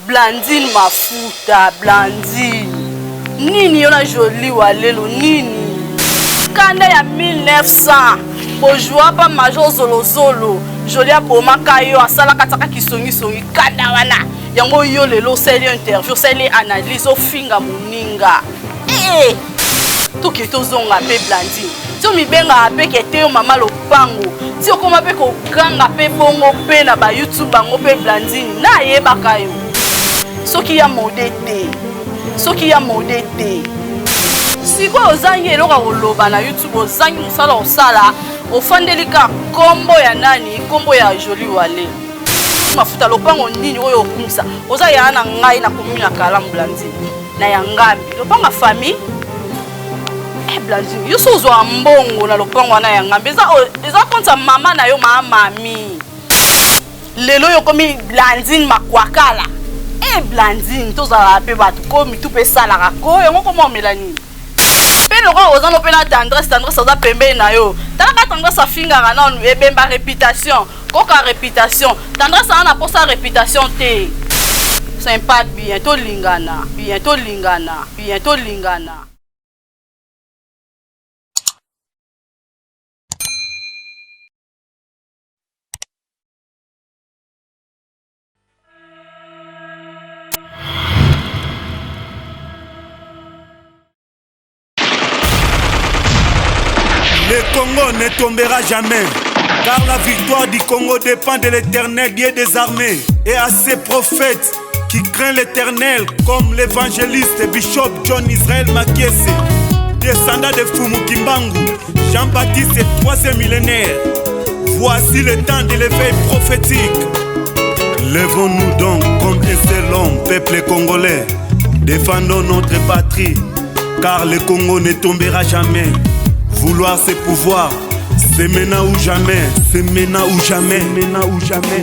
Blandine Mafuta, Blandine. Nini yo na Jolie Walelo nini? Kanda ya 1900 bojua pa major zolozolo Jolie abomaka yo asalaka tiaka kisongisongi kanda wana yango yo lelo osali interview osali analyse ofinga moninga ee eh! toke tozonga mpe Blandine ti omibengaka mpe kete yo mama lopango ti okoma mpe koganga mpe bongo mpe na ba youtube bango mpe Blandine nayebaka yo soki ya mode te soki ya mode te sikoyo ozangi eloko ya koloba na youtube ozangi mosala kosala ofandeli ka nkombo ya nani nkombo ya Jolie Wale mafuta lopango nini oyo okumisa oza yaya na ngai na commune ya Kalamu Blandine na ya Ngambi lopango ya famille eh, Blandine yo so ozwa mbongo na lopango wana ya Ngambi eza eza compte ya mama na yo maa mami lelo yo okomi Blandine makwakala eh Blandine tozalaka mpe bato ko mitu mpe esalaka ko yango koma omela nini mpe lokola oza no mpe na tendresse tendresse aza pembeni na yo talaka tendresse afingaka nanu ebemba réputation koka réputation tendresse aza na posa réputation te sympa bien tolingana bien tolingana bien tolingana. Le Congo ne tombera jamais, car la victoire du Congo dépend de l'éternel Dieu des armées et à ses prophètes qui craignent l'éternel, comme l'évangéliste Bishop John Israël Makiese, descendant de Fumu Kimbangu, Jean-Baptiste, troisième millénaire. Voici le temps de l'éveil prophétique. Levons-nous donc comme un seul homme, peuple congolais. Défendons notre patrie, car le Congo ne tombera jamais. Vouloir ses pouvoirs, c'est maintenant ou jamais, c'est maintenant ou jamais, maintenant ou jamais.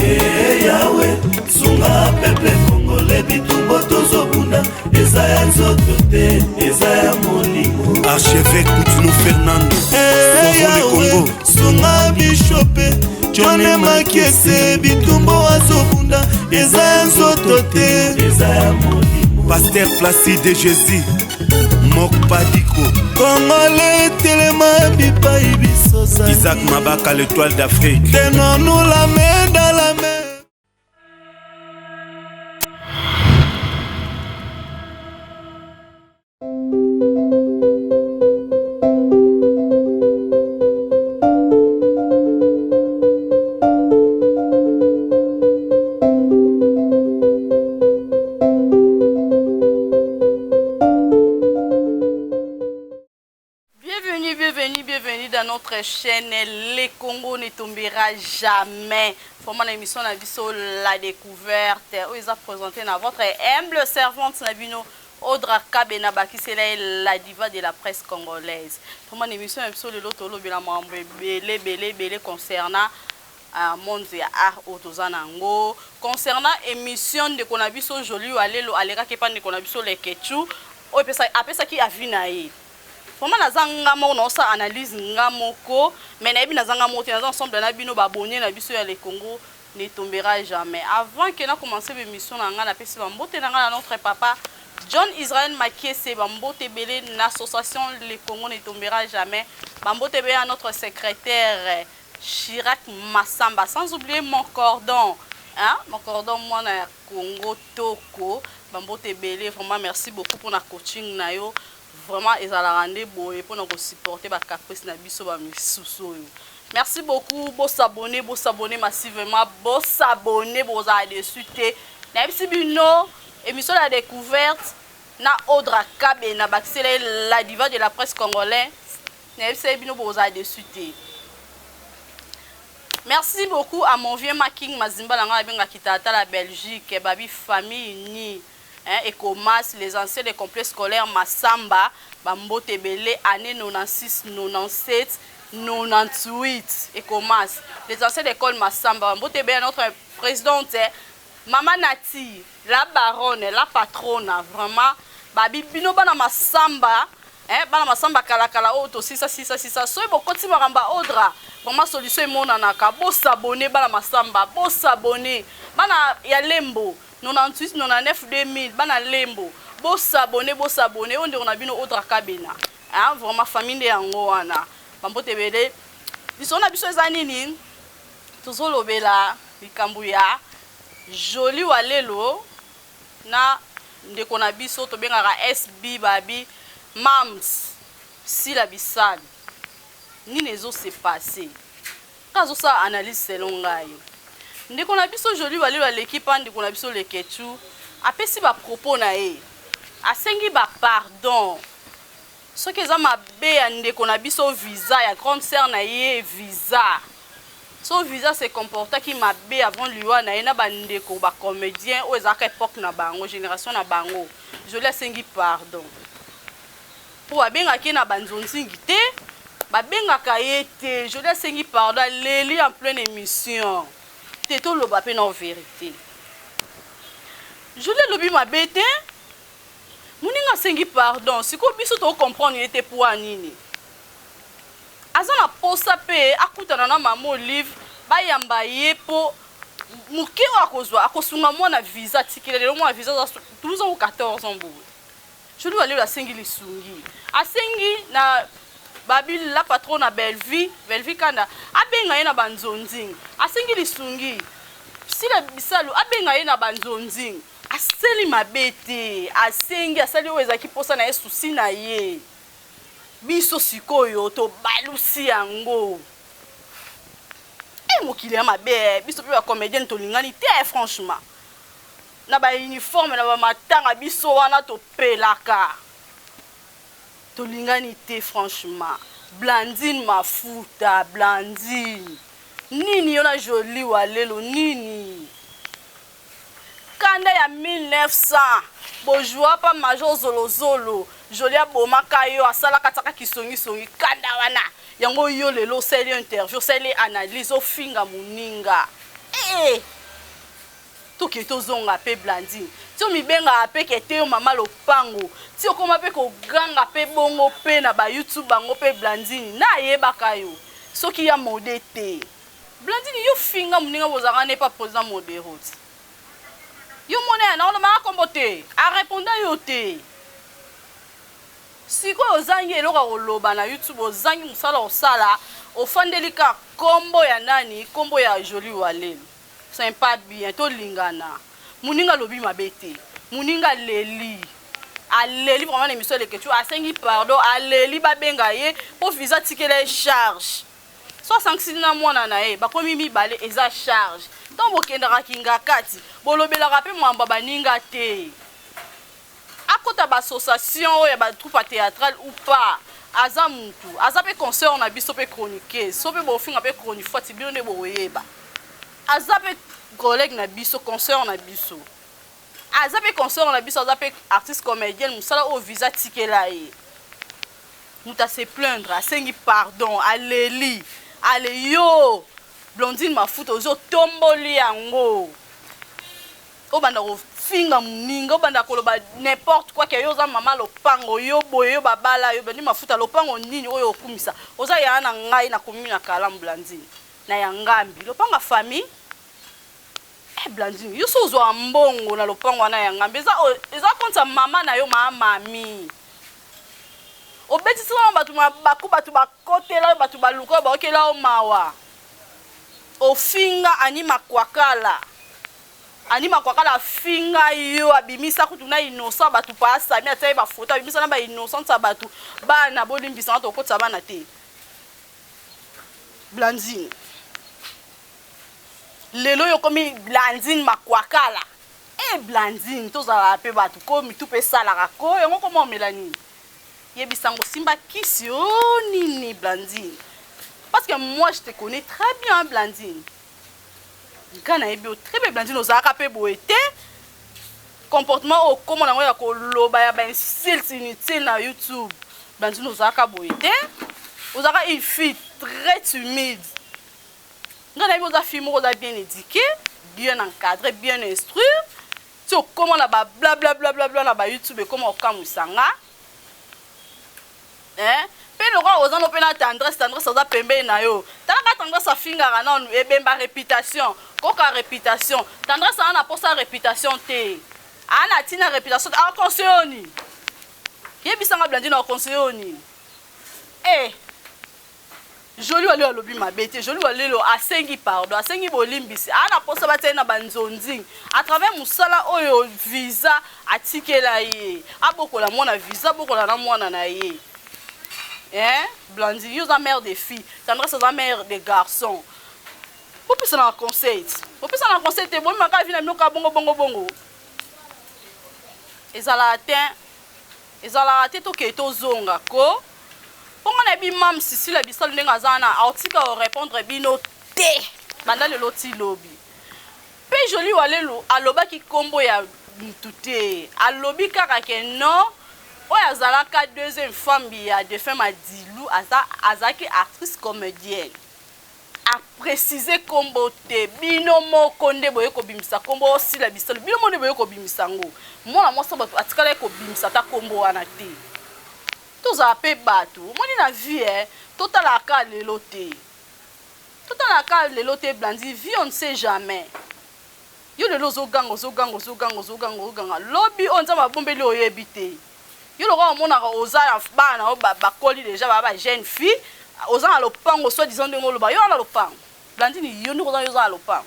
Hey Yahweh, sunga peuple congolais bitumba tozobunda eza ya nzoto te eza ya molimo. Archevêque Coutinho Fernando, hey, sauvons le Congo. Sunga bishope John Makiese bitumba azobunda eza ya nzoto te eza ya molimo. Pasteur Placide de Jésus, Mokpadiko. Congolais telema bipai biso Isaac Mabaka, l'étoile d'Afrique. Tenons-nous la main dans la main. Bienvenue, bienvenue, bienvenue dans notre chaîne Les Congo ne tombera jamais. Vraiment l'émission na biso la découverte. Oyo eza présenté na votre humble servante na bino Audra Kabena bakisela ye la diva de la presse congolaise. Vraiment l'émission na biso lelo tolobela mambo ebele ebele ebele concernant monde ya art oyo toza na yango concernant émission ndeko na biso Jolie Walelo alekaki epa ndeko na biso Leketchou oyo apesaki avis na ye. Vraiment naza nga moko naosala analyse nga moko mais nayebi naza nga moko te naza ensemble na bino ba abonné na biso ya le Congo ne tombera jamais. Avant que na commencer émission na nga napesi ba mbote na nga na notre papa John Israël Makiese ba mbote ebele na association le Congo ne tombera jamais ba mbote ebele na notre secrétaire Chirac Massamba sans oublier mon cordon hein mon cordon mwana ya Congo Toko ba mbote ebele vraiment merci beaucoup pona coaching na yo. Vraiment ezalaka nde boye pona ko supporter ba caprice na biso ba misusu oyo. Merci beaucoup, bo s'abonner, bo s'abonner massivement, bo s'abonner bozala dessus te. Nayebisi bino émission la découverte na Audra Kabena bakisela ye la diva de la presse congolais. Nayebisi bino bozala dessus te. Merci beaucoup à mon vieux Making Mazimba na ngai abengaki tata la Belgique, babi famille ni Hein, Ecomas, les anciens de complexe scolaire Massamba, ba mbote ebele, année 96, 97, 98, Ecomas, les anciens d'école Massamba, ba mbote ebele, notre présidente, hein, Mama Nati, la baronne, la patrona, vraiment, babi bino bana Massamba, Eh, bana masamba kalakala oyo tosisa sisa sisa soki bokoti makambo ya odra vraiment solution emonanaka. Bosabone bana masamba, bosabone bana ya lembo 98 99 2000, bana lembo bosabone, bosabone oyo ndeko na bino Odra Kabena. Hein, vraiment famille nde yango wana, bambote ebele. Lisolo na biso eza nini? Tozolobela likambo ya Jolie Walelo na ndeko na biso tobengaka SB babi Mams Sila Bisalu. Nini ezo se passer? Nga azosala analyse selon ngai. Ndeko na biso Jolie Walelo aleki pa ndeko na biso Leketchou, apesi ba propos na ye, asengi ba pardon soki eza mabe ya ndeko na biso visa ya grande sœur na ye visa. So visa se comportaki mabe avant liwa na ye na ba ndeko ba comedien oyo ezalaka epoque na bango, generation na bango. Jolie asengi pardon po babengaki ye na ba nzonzingi te, babengaka ye te. Jolie asengi pardon, aleli en pleine émission te. Toloba pe na vérité, Jolie alobi mabe te, moninga asengi pardon. Sikoyo biso tocomprendre ye te po nini aza na posa mpe akutana na mama Olive, bayamba ye mpo moke oyo akozwa akosunga mwana visa atikela lelo. Mwana visa aza 12 ans ou 14 ans boye. Jolie Walelo asengi lisungi, asengi na babi la patron na Bellevue, Bellevue Kanda, abenga ye na banzonzing. Asengi lisungi Sila Bisalu abenga ye na banzonzing. Asali mabe te, asengi, asali oyo ezalaki mposa na ye, susi na ye. Biso sikoyo tobalusi yango. E mokili ya mabe, biso mpe bacomédienne tolingani te franchement. Na bauniforme na bamatanga biso wana topelaka, tolingani te franchement. Blandine Mafuta, Blandine nini yo na Jolie Walelo nini? Kanda ya 1900 bozwa pa major Zolozolo. Jolie abomaka yo, asalaka tiaka kisongisongi. Kanda wana yango yo lelo osali interview, osali analyse, ofinga moninga. Eh, toke tozonga mpe Blandine, ti omibengaka mpe ke te yo mama lopango, ti okoma mpe koganga mpe bongo mpe na bayoutube bango mpe. Blandine, na ayebaka yo soki ya mode te. Blandine, yo finga moninga, bozalaka ne pa président Modero ti yo mona ya na olobaka kombo te, areponda yo te. Sikoyo ozangi eloko ya koloba na YouTube, ozangi mosala kosala, ofandeli ka kombo ya nani? Kombo ya Jolie Walelo. C'est pas bien, tolingana. Moninga alobi mabe te, moninga aleli, aleli vraiment na émission Eleketchu, asengi pardon, aleli babenga ye mpo visa atikela ye charge. So asangisili na mwana na ye, bakomi mibale, eza charge. Ntango bokendaka kinga kati, bolobelaka mpe mwamba baninga te. Akota baassociation oyo ya batroupe théâtrale ou pas, aza mutu, aza mpe concert na biso mpe chroniqueuse. So mpe bofinga mpe chronifuati, bino nde bokoyeba. Aza mpe collègue na biso, concert na biso, aza mpe concert na biso, aza mpe artiste comédienne. Mosala oyo visa atikela ye, moto ase plaindre, asengi pardon, aleli ale. Yo Blondine Mafuta, ozotomboli yango, obanda kofinga moninga, obanda koloba n'importe quoi ke yo oza mama lopango, yo boye, yo babala yo. Blondine Mafuta, lopango nini oyo okumisa? Oza yaya na ngai na commune ya Kalamu. Blandine, na ya Ngambi, lopango ya famille. Eh, Blandine, yo so ozwaka mbongo na lopango wana ya Ngambi, eza compte ya mama na yo, maa mami. Obetisi wana bato mabaku, bato bakotela yo, bato baluka yo, baokela yo mawa. Ofinga Ani Makwakala, Ani Makwakala afinga yo, abimisa kutu na innocent bato pa asami atia ye bafoto, abimisa na bainnocente ya bato. Bana bolimbisanga, tokotisa bana te. Blandine, lelo oyo okomi Blandine Makwakala. E Blandine, tozalaka mpe bato ko, mitu mpe esalaka ko yango. Koma omela nini? Yebisango, simba kisi o nini Blandine? Parce que moi je te connais très bien, Blandine. Nga nayebi yo très bien, Blandine. Ozalaka mpe boye te. Comportement oyo okóma nango ya koloba ya bainsulte inutile na YouTube, Blandine, ozalaka boye te. Ozalaka une fille très timide. Nga nayebi oza fille moko oza bien éduqué, bien encadré, bien instruit. Ti okóma na ba blablablablabla na bayoutube, ekóma okamwisa nga. Eh? Pe lokola oza no pe na tendresse, tendresse aza pembeni na yo. Tala ka tendresse afingaka nanu ebemba reputation, koka reputation. Tendresse aza na posa reputation te. Aza na tina reputation te. Ako conseiller yo nini? Yebisa nga Blandine ako conseiller yo nini? Eh! Jolie walelo alobi mabe te Jolie walelo asengi pardon asengi bolimbisi aa na posa batia ye na ba nzonzing à travers musala oyo visa atikela ye abokola mwana visa abokola na mwana na ye eh Blandine yo oza mère de fille tendresse aza mère de garçon bopesanaka conseil bopesanaka conseil te bomemaka vie na bino kaka bongo bongo bongo ezalaka te Ezalaka te tokende tozonga ko po nga nayebi mam's sila bisalu ndenge aza wana akotika ko repondre bino te banda lelo ti lobi pe jolie walelu alobaki kombo ya mutu te alobi kaka ke non oyo azalaka deuxième femme ya defunt madilu aza azalaki actrice comedienne A preciser kombo te bino moko nde boye kobimisa kombo osila bisalu bino moko nde boye kobimisa yango mwana mwasi bato atikalaki kobimisa ata kombo wana te tozala pe bato omoni na vie eh, totalaka kaka lelo te totalaka kaka lelo te Blandine vie on ne sait jamais yo lelo ozoganga ozoganga ozoganga ozoganga ozoganga lobi oyo nzambe abombeli oyebi te Yo lokola omonaka oza na bana na yo bakoli dejà ba ba jeune fille oza na lopango soit disant ndenge oloba yo wana lopango Blandine yo ndenge oza yo oza na lopango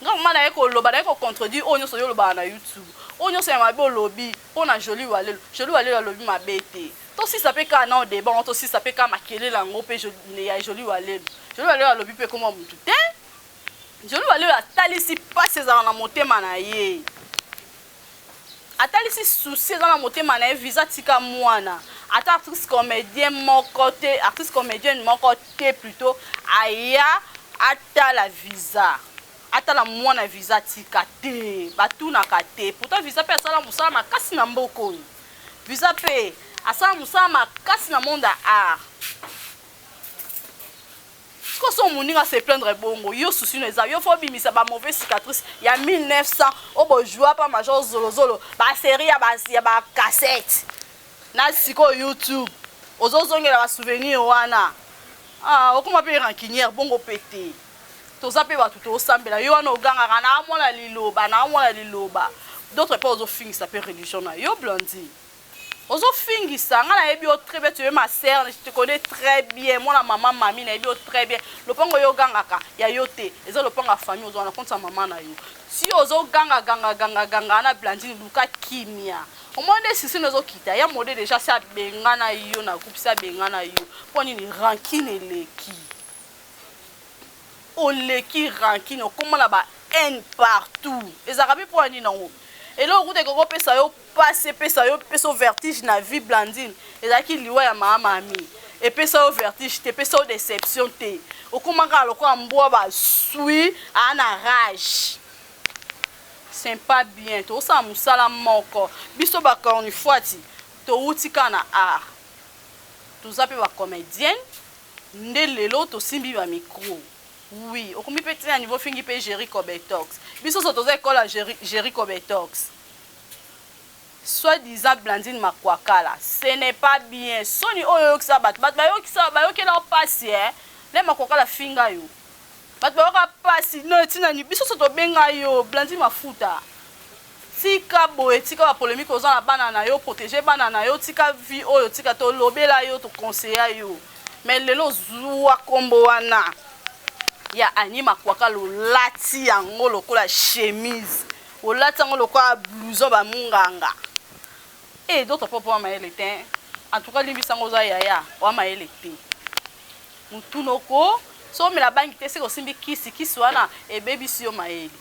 nga mama naye koloba naye ko contredire oyo nyonso yo olobaka na YouTube oyo nyonso ya mabe olobi mpo na Jolie Walelo Jolie Walelo alobi mabe te tosisa mpe kaka nao debat yango tosisa mpe kaka makelele yango mpe ya Jolie Walelo Jolie Walelo alobi mpe ekoma mutu te Jolie Walelo atalisi mpasi ezalaka na motema na ye Atalisi souci eza na motema na ye visa tika muana ata actrice comedien moko te actrice comedienne moko te plutot aya atala visa atala muana visa atika te batunaka te pourtant visa pe asala musala makasi na mboka oyo visa pe asala musala makasi na monde ya art. Sikoyo soki moninga a se plaindre bongo yo souci no eza yo faut obimisa ba mauvais cicatrice ya 1900 oyo bo joua pa major zolozolo ba serie ya ba ya ba cassette na sikoyo youtube ozo zongela ba souvenir wana ah okoma pe rancunière bongo pe te toza pe batu tosambela yo wana ogangaka na mwana liloba na mwana liloba d'autre part ozofingisa pe religion na yo Blandine Ozo fingisa nga nayebi yo très bien tu es ma sœur je te connais très bien mwana maman mami nayebi yo très bien lopango yo ogangaka ya yo te eza lopango ya famille ozwa na compte ya maman na yo si ozo ganga ganga ganga ganga na Blandine luka kimia omoni nde sisine ezo kita ya mode dejà si abengana yo na groupe si abengana yo mpo nini rancune eleki Oleki rancune okoma na ba haine partout ezalaka pe pona nini yango eloko kutu ekoki kopesa yo pasi epesa yo epesa yo vertige na vie Blandine ezalaki liwa ya mama mami epesa yo vertige te epesa yo deception te okoma kaka lokola mbwa basui aa na rage c'est pas bien tozosala mosala moko biso ba cornifuati towuti kaka na art toza pe ba comedienne Nde lelo tosimbi ba micro. Oui okomi pe ti na niveau ofingi pe Jerry Cobetox. Biso nionso toza ecole ya Jerry, Jerry Cobetox. Soit disant Blandine Makwakala, ce n'est pas bien. Soni oyo oyokisa batu, batu bayokisa bayokela yo pasi eh. Le Makwakala afinga yo. Batu bayoka pasi no tina ni biso nionso tobenga yo Blandine Mafuta. Tika boye tika ba polemique oza na bana na yo proteger bana na yo tika vie oyo tika to lobela yo to conseilla yo mais lelo ozua kombo wana ya Annie Makwakala olati yango lokola chemise olati yango lokola blouson ba munganga eh d'autres fois po mayele te en tout cas limbisa ngo oza yaya oa mayele te mutunoko so omela bangi te seke osimbi kisi kisi wana ebebisi yo mayele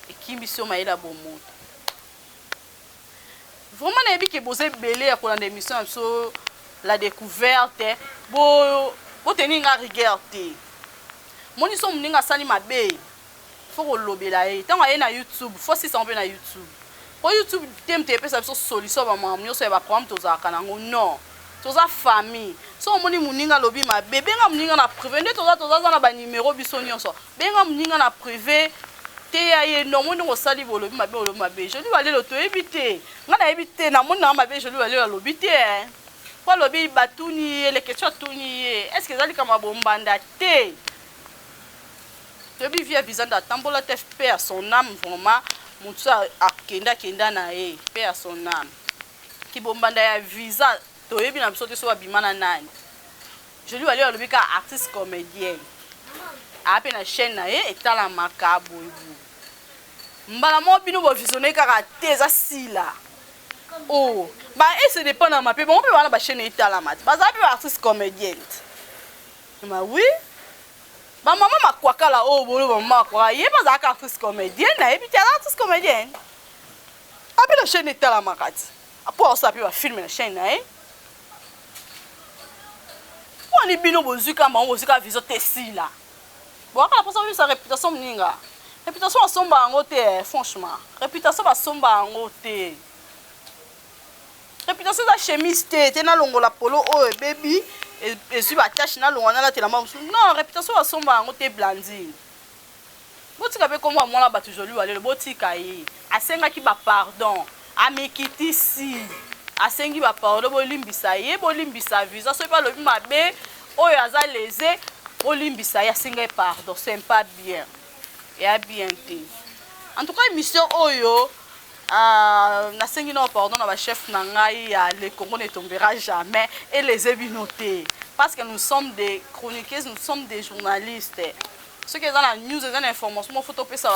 Ekimbisi yo mayele ya bomoto. Vraiment nayebi ke boza ebele ya kolanda emission na biso la decouverte bo boteni nga rigueur te. Moni so moninga asali mabe faut kolobela ye ntango aye na YouTube faut asisa yango mpe na YouTube po YouTube te moto epesa biso solution ya bamakambo nyonso ya baproblème tozalaka nango non toza famille so omoni moninga alobi mabe benga moninga na privé nde toza toza na banimero biso nyonso Benga muninga na prive teya ye non omoni ndenge osali boye olobi mabe olobi mabe jolie walelo toyebi te nga nayebi te na moni nanga mabe jolie walelo alobi te eh. Po alobi batuni ye leketshou atuni ye est ce que eza likambo ya bombanda te? Toyebi vie ya visa nde atambola te paix à son ame vraiment mutu akenda akenda na ye paix à son ame. Kibombanda ya visa toyebi na biso te soki abima na nani. Jolie Walio alobi kaka artiste comedienne aa pe na chaine na ye etalamaka boye boye. Mbala moko bino bo visionner kaka te eza sila. Oh ba ese depend na mape bango pe bana ba chaine etalama te. Bazala pe ba artiste comedienne. Ma oui. Ba mama makwakala oyo bolo ba mama makwakala ye pe azalaka artiste comedienne nayebi te aza artiste comedienne. Ape na chaine etalamaka te. Po asala pe ba film na chaine na ye. Pwani bino bozwi kaka bango bozwi kaka vision te esila. Boyaka na posa bobebisa reputation moninga. Reputation basomba yango te eh, franchement. Reputation basomba yango te. Reputation eza chemise te, te nalongola polo oyo ebebi ezwi ba tache nalongola nalatela mwa mosusu. Non, reputation basomba yango te Blandine. Botika pe kombo ya muana batu Jolie Walelo botika ye asengaki ba pardon amikitisi asengi ba pardon bolimbisa ye bolimbisa visa soki pe alobi mabe oyo aza lese bolimbisa ye asenga ye pardon c'est pas bien eya bien te en tout cas emission oyo euh, nasengi nao pardon na ba chef na ngai ya le Congo ne tombera jamais eleze bino te parce que nous sommes des chroniqueuses nous sommes des journalistes Soki eza na news eza na information moko faut topesa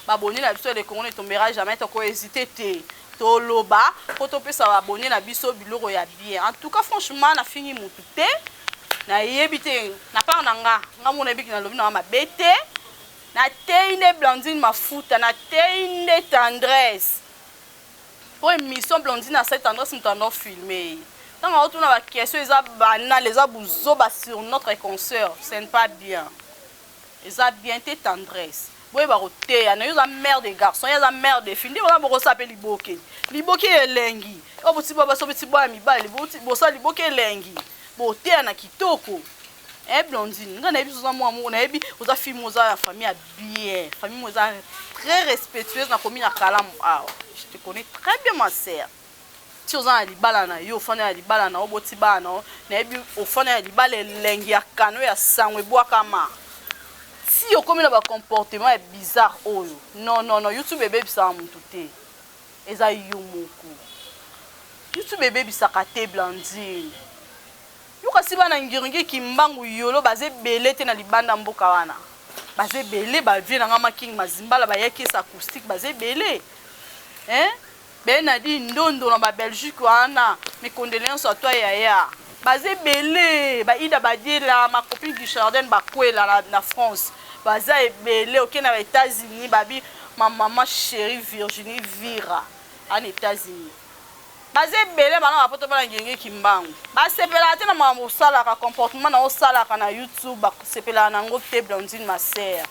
ba abonnes na biso ya le Congo ne tombera jamais toko hesiter te toloba po topesa ba abonnes na biso biloko ya bien en tout cas franchement na fingi mutu te na yebi te na part na nga nga moko nayebi ke nalobi na nga mabe te na teyi nde Blandine mafuta na teyi nde tendresse Po emission Blondine asali tendresse mutu ando filme ye tango azo tuna ba question eza banal eza buzoba sur notre consoeur ce ne pas bien eza bien te tendresse boyeba koteya nayo oza mère de garçon ye aza mère de fille nde wana bokosala pe liboke liboke elengi oyo boti basi boti bana mibali bosala liboke elengi boteya na kitoko Eh Blondine, nga nayebi oza mwa moko, nayebi oza fille moko oza na famille ya bien, famille moko eza très respectueuse na komi na kalamu awa. Je te connais très bien ma sœur. Ti oza na libala na yo, ofanda na libala na yo, oboti bana na yo, nayebi ofanda na libala elengi ya kano ya sango ebwakama. Ti okomi na ba comportement ya bizarre oyo. Non non non, YouTube ebebisaka mutu te. Eza yo moko. YouTube ebebisaka te Blandine. Yo kasi bana ngiringi kimbangu yolo baza ebele te na libanda mboka wana baza ebele ba vieux na nga ma king mazimbala ba yakis acoustique baza ebele hein benadi ndondo na ba Belgique wana mes condoléances à toi yaya baza ebele ba Ida Badiela ma copine du Chardin bakwela na, na France baza ebele oke na ba États-Unis babi ma maman chérie Virginie Vira en États-Unis Baza ebele bana ba poto bana ngenge kimbangu ba sepelaka te na makambo osalaka comportement na osalaka na youtube ba sepelaka na ngo te Blandine ma sœur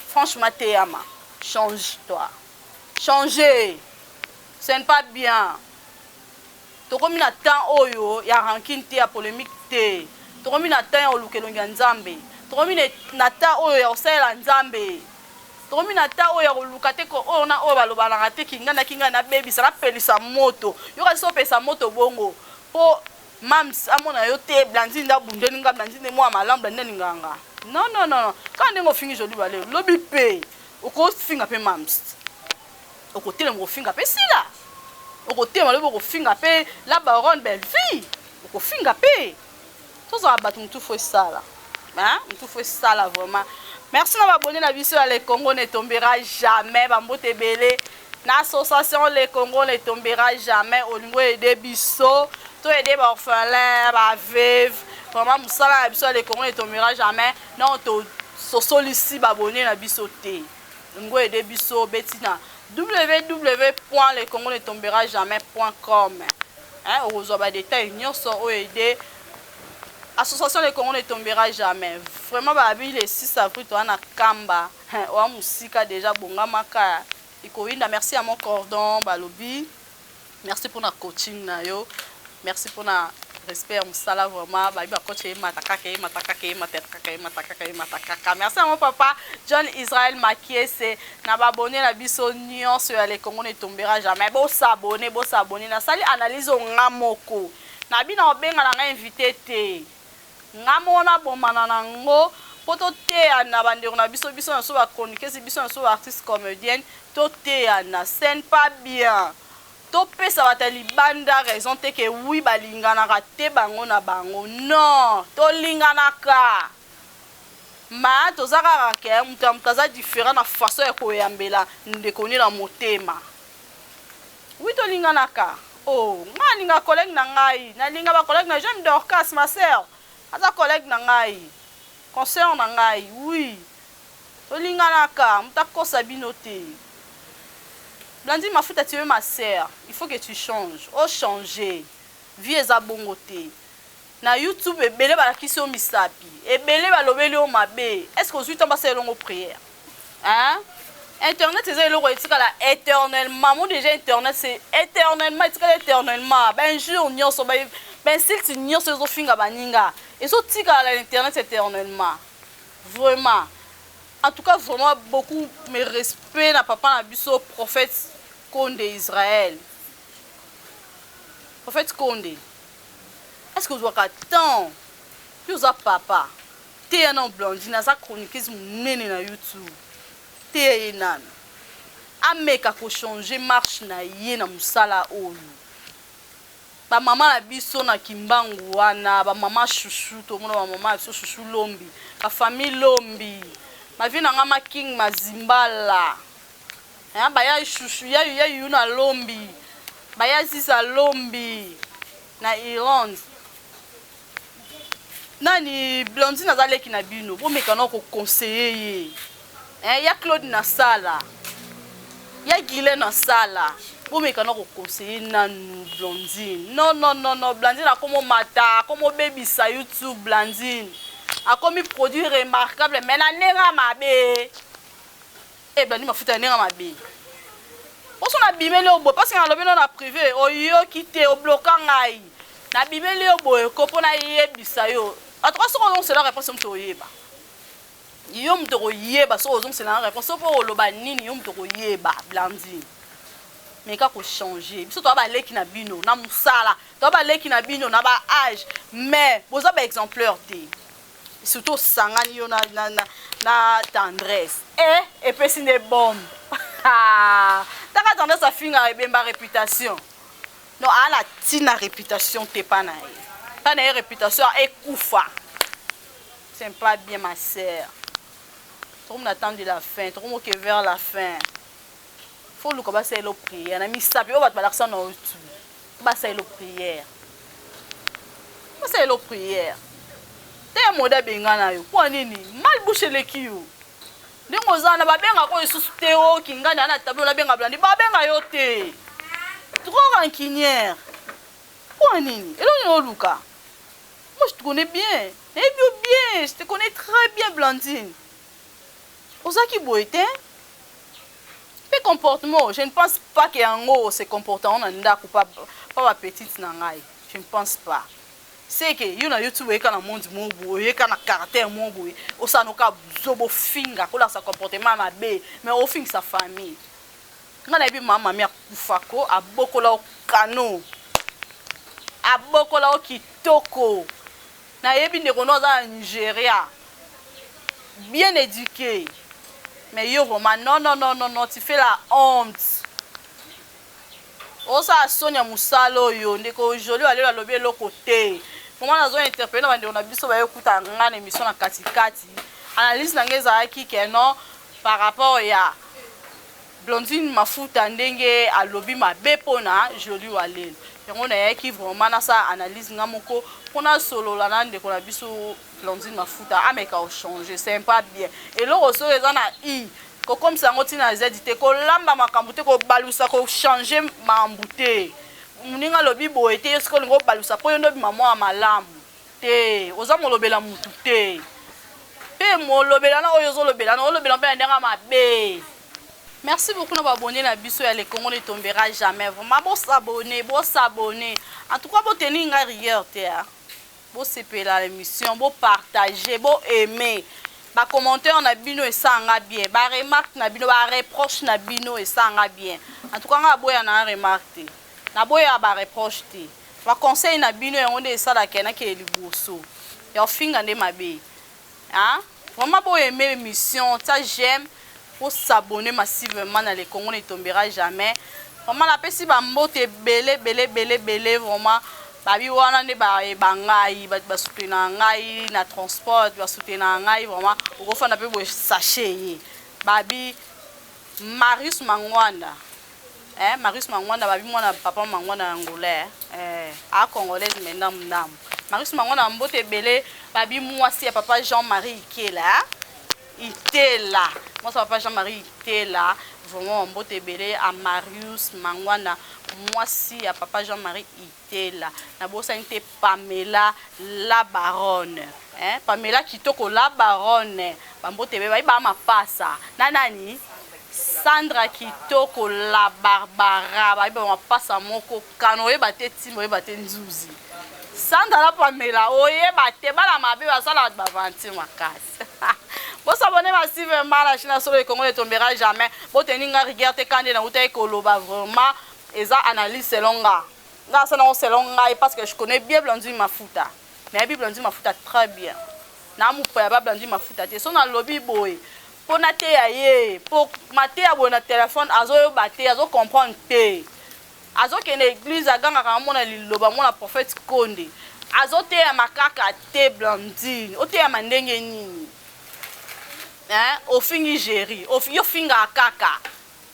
franchement teyama change toi changer ce n'est pas bien tokomi na temps oyo ya rancune te ya polemique te tokomi na temps ya koluka elongi ya nzambe tokomi na temps oyo ya kosalela nzambe Tokomi na temps oyo ya koluka te ko oyo na oyo balobanaka te ki ngai na ki ngai nabebisa napelisa moto. Yo kasi opesa moto bongo po Mam's amona yo te Blandine nde abundeli nga Blandine nde mwana malamu Blandine alingaka nga. Non non non kaka ndenge ofingi Jolie Baleo lobi pe okofinga pe Mam's. Okotelema okofinga pe Sila. Okotelema lobi okofinga pe la baronne Bellevue. Okofinga pe. Tozala batu mutu faut esala hein mutu faut esala vraiment merci na ba abonne na biso ya le Congo ne tombera jamais ba mbote ebele na association le Congo ne tombera jamais olingo aide biso to aider ba orphelins ba veuves vraiment musala na biso ya le Congo ne tombera jamais non to sosolisi ba abonne na biso te olingo aide biso beti na www.lecongonetomberaJamais.com hein okozwa ba details nyonso oyo aide Association le Congo ne tombera jamais. Vraiment ba bi le 6 avril toa na Kamba. Oa musika dejà bongamaka ekoyinda. Merci à mon cordon balobi. Merci pona coaching na yo. Merci pona. Respect ya mosala vraiment bayebi bacoach emata kaka emata kaka emata kaka emata kaka emata kaka. Merci à mon papa John Israël Makiese na baabonné na biso nyonso ya Le Congo ne tombera jamais. Bosabone, bosabone. Nasali analyse oyo nga moko na bino, obenga na nga invité te, nga moko nabomana nango mpo toteyana bandeko na biso, biso na biso bachroniqueuse, biso na biso baartiste comédienne, toteyana. Ce n'est pas bien topesa bato ya libanda raison te ke wi balinganaka te bango na bango. Non, tolinganaka, ma toza kaka ke moto ya moto aza différent na façon ya koyambela ndeko ni na motema. Wi, tolinganaka. Oh, ngai nalinga collègue na ngai, nalinga bacollègue na jeune Dorcas, ma sœur aza collègue na ngai, consœur na ngai. Wi, tolinganaka, moto akosa bino te. Blandine Mafuta, tu es ma sœur, il faut que tu changes, ochanger vie. Eza bongo te na YouTube. Ebele balakisi yo misapi, ebele balobeli yo mabe. Est ce que ozwi ntango basala elongo prière, hein? Internet eza eloko etikala éternellement mo. Déjà internet, c'est éternellement, etikala éternellement. Bainjure nyonso, bainsulte nyonso ezofinga baninga, ezotikala na internet éternellement. Vraiment, en tout cas, vraiment beaucoup mes respects na papa na biso prophète Konde Israël. Prophète Konde, est ce que ozwaka temps mpe oza papa teya na Blandine? Aza chroniqueuse monene na YouTube. Teya ye nanu ameka kochanger marche na ye na mosala oyo. Bamama na biso na Kimbangu wana, bamama Shushu, tomona bamama na biso Shushu Lombi, bafamille Lombi, mavi na nga Making Mazimbala, baya Shushu ya ya yu na Lombi, baya Ziza Lombi na Irlande. Nani Blandine aza leki na bino, bomeka na koconseiller ye. Ya Claude na sala, ya Guilain na sala, bomeka na koconseiller nanu Blandine. Non, non, non, non, Blandine akomomata, akomobebisa YouTube. Blandine akomi produit remarquable, mais na ndenge mabe. E Blandine Mafuta ya ndenge mabe. Poso nabimeli yo boye parce que nalobi no na privé, oyoki te, obloka ngai. Nabimeli yo boye ko mpo nayebisa yo. En tout cas, soki ozongisela réponse, moto oyeba, yo moto koyeba. Soki ozongisela na réponse, soki mpo oloba nini, yo moto koyeba. Blandine, meka kochanger. Biso toza baleki na bino na mosala, toza baleki na bino na baage, mais boza baexemplaire te. Surtout osangani yo na Tendresse, e epesi nde bombe. Taka Tendresse afingaka ebemba réputation. Non, aa na ntina réputation te mpa na ye, mpa na ye réputation ekufa. C'est pas bien, ma sœur. Tokomi na temps de la fin, tokomi oke vers la fin. Faut luka basalela prière na misapi oyo bato balakisa na youtube. Basalela prière, basalela prière te. Ya mode abenga na yo mpo nini? Mal bouche eleki yo ndenge oza na babengaka oyo lisusu te. Oki ngai na tableau nabenga Blandi, babenga yo te. Trop rancunière, mpo nini? Eloko nini oluka? Moi, je te connais bien, nayebi yo bien, je te connais très bien, Blandine. Ozalaki boye te mpe comportement, je ne pense pas ke yango se comporte yango na ndako pa bapetite na ngai. Je ne pense pas. C'est que yo na YouTube oyeka na monde moko boye, oyeka na caractère moko boye, osala noka zobo, ofinga, kolakisa comportement mabe, mais ofingisa famille. Ngai nayebi mama mami akufako, abokola o kano, abokola o kitoko. Nayebi ndeko no aza na Nigeria, bien éduqué. Mais yo vraiment, non, non, non, non, non, tu fais la honte, osala soni ya mosala oyo. Ndeko Joli alelo alobi eloko te. Vraiment, nazo interpeller na bandeko na biso bayokuta nga na émission na katikati. Analyse na ngai ezalaki ke non, par rapport ya Blondine Mafuta, ndenge alobi mabe mpona Joli Walelo, yango nayaki vraiment nasala analyse nga moko mpona solola na ndeko na biso Blondine Mafuta, ameka ochanger. C'est pas bien. Eloko soki eza na i, kokomisa yango ntina z te, kolamba makambo te, kobalusa, kochanger makambo te. Moninga alobi boye te, yo soki olingi obalusa mpo yo nde obima mwa malamu te, oza molobela mutu te. Mpe molobela na oyo ozolobela na olobela mpe na ndenge mabe. Merci beaucoup na ba abonné na biso ya le Congo ne tombera jamais. Vraiment bo s'abonner, bo s'abonner. En tout cas bo tenir nga rigueur te hein. Bo sepela l'émission, bo partager, bo aimer. Ba commentaires na bino esanga bien, ba remarques na bino, ba reproches na bino esanga bien. En tout cas nga boya na remarque te. Na boya ba reproches te. Ba conseils na bino yango nde esalaka na ke liboso. Ya ofinga nde mabe. Hein? Vraiment bo aimer émission, ça j'aime. Faut s'abonner massivement na le Congo ne tombera jamais. Vraiment la pesi ba mbote ebele bele bele bele vraiment babi wana nde bayeba ngai bato basoutenaka ngai na transport basoutenaka ngai vraiment okofanda mpe boye sache ye babi Marius Mangwanda eh, Marius Mangwanda babi mwana papa Mangwanda ya Angola eh, eh, a congolaise mais ndambu ndambu. Marius Mangwanda mbote ebele babi mwasi ya papa Jean-Marie Ikela eh? Itela mwasi ya papa Jean-Marie Itela vraiment mbote ebele a Marius Mangwanda mwasi ya papa Jean-Marie Itela. Nabosani te Pamela la baronne eh, Pamela kitoko la baronne bambote ebele babi ba mapasa na nani Sandra kitoko la Barbara babi ba mapasa moko kano oyeba te timba oyeba te nzuzi Sandra na Pamela oyeba te bana mabe basala bato baventure makasi bosabone massivement na chaîne ya solo Congo ne tombera jamais boteni nga rigueur te kande na utaki koloba vraiment eza analyse selon nga nga asala yango selon ngai parce que je connais bien Blandine Mafuta nayebi Blandine Mafuta très bien na mopaya ba Blandine Mafuta te so nalobi boye mpo nateya ye mpo mateya boye na telefone azoyoba te azo comprendre te azokende eglise agangaka amona liloba amona prophète Konde azoteyama kaka te Blandine oteyama ndenge nini hein? Ofingi Jerry yo ofingaka kaka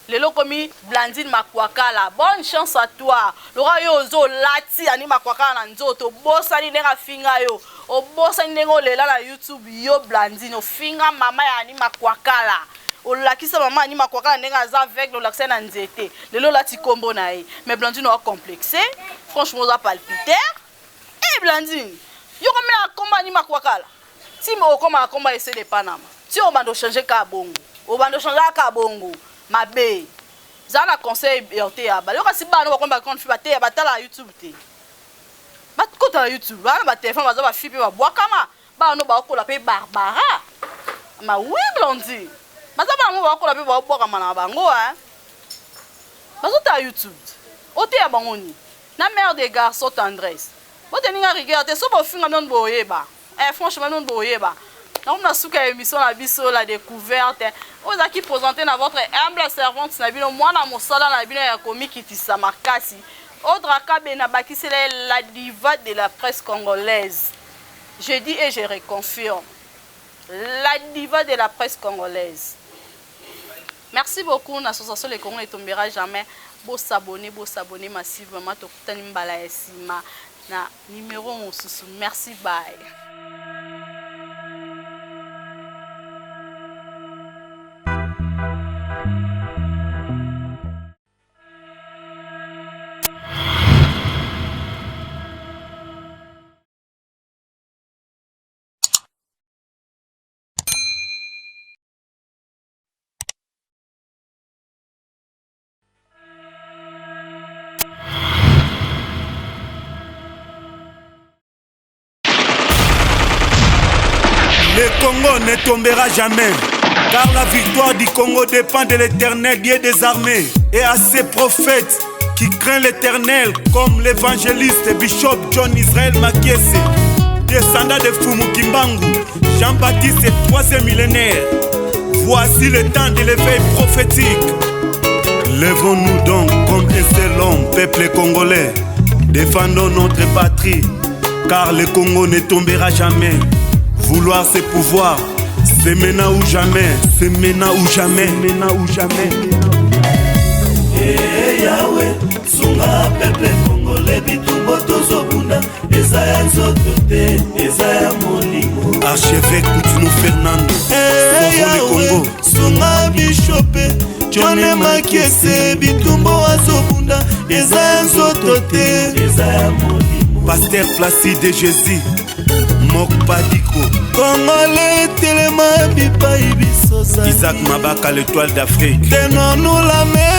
lelo okomi Blandine Makwakala bonne chance à toi loka yo ozo olati ani Makwakala na nzoto obosani ndenge afinga yo obosani ndenge olela na YouTube yo Blandine ofinga mama ya ani Makwakala olakisa mama ani Makwakala ndenge aza aveugle olakisa ye na nzete lelo olati kombo na ye mais Blandine oa complexe franchement oza palpitaire eh Blandine yo komi na kombo ani Makwakala ti okoma na kombo ya Esede Panama ti obanda ochange kaka bongo obanda ochange kaka bongo mabe zala na conseil ya oteya bala yo kasi bana bakomi ba grande fille bateya batala YouTube te bakota na YouTube bana ba telefone baza ba fille mpe babwakama bana no bakola mpe Barbara ma oui Blandine baza bana mo bakola mpe babwakama na bango hein bazotala YouTube oteya bango nini na mère des garçons tendresse boteninga rigueur te so bofinga noni boyeba eh, franchement noni boyeba nakomi na suka ya émission na biso la découverte oyo ezalaki présente na votre humble servante na bino mwana mosala na bino ya komikitisa makasi Audra Kabe nabakisela ye la diva de la presse congolaise. Je dis et je reconfirme. La diva de la presse congolaise. Merci beaucoup na association Le Congo ne tombera jamais. Bo s'abonner, bo s'abonner massivement. Tokutani mbala ya sima na numéro mosusu. Merci, bye. Le Congo ne tombera jamais, car la victoire du Congo dépend de l'Éternel Dieu des armées et à ses prophètes qui craint l'Éternel comme l'évangéliste Bishop John Israël Makiese, descendant de Fumu Kimbangu, Jean-Baptiste troisième millénaire. Voici le temps de l'éveil prophétique. Levons-nous donc comme un seul homme, peuple congolais. Défendons notre patrie, car le Congo ne tombera jamais. Vouloir ses pouvoirs, c'est maintenant ou jamais, c'est maintenant ou jamais, maintenant ou jamais. Hey Yahweh, sunga peuple congolais bitumba tozobunda eza ya nzoto te eza ya molimo. Archevêque Kutino Fernando, hey, sauvons le Congo. Sunga bishope John Makiese bitumba azobunda eza ya nzoto te eza ya molimo. Pasteur Placide de Jésus, Mokpadiko. Kongole telema bipai biso. Isaac Mabaka, l'étoile d'Afrique. Tenons-nous la main.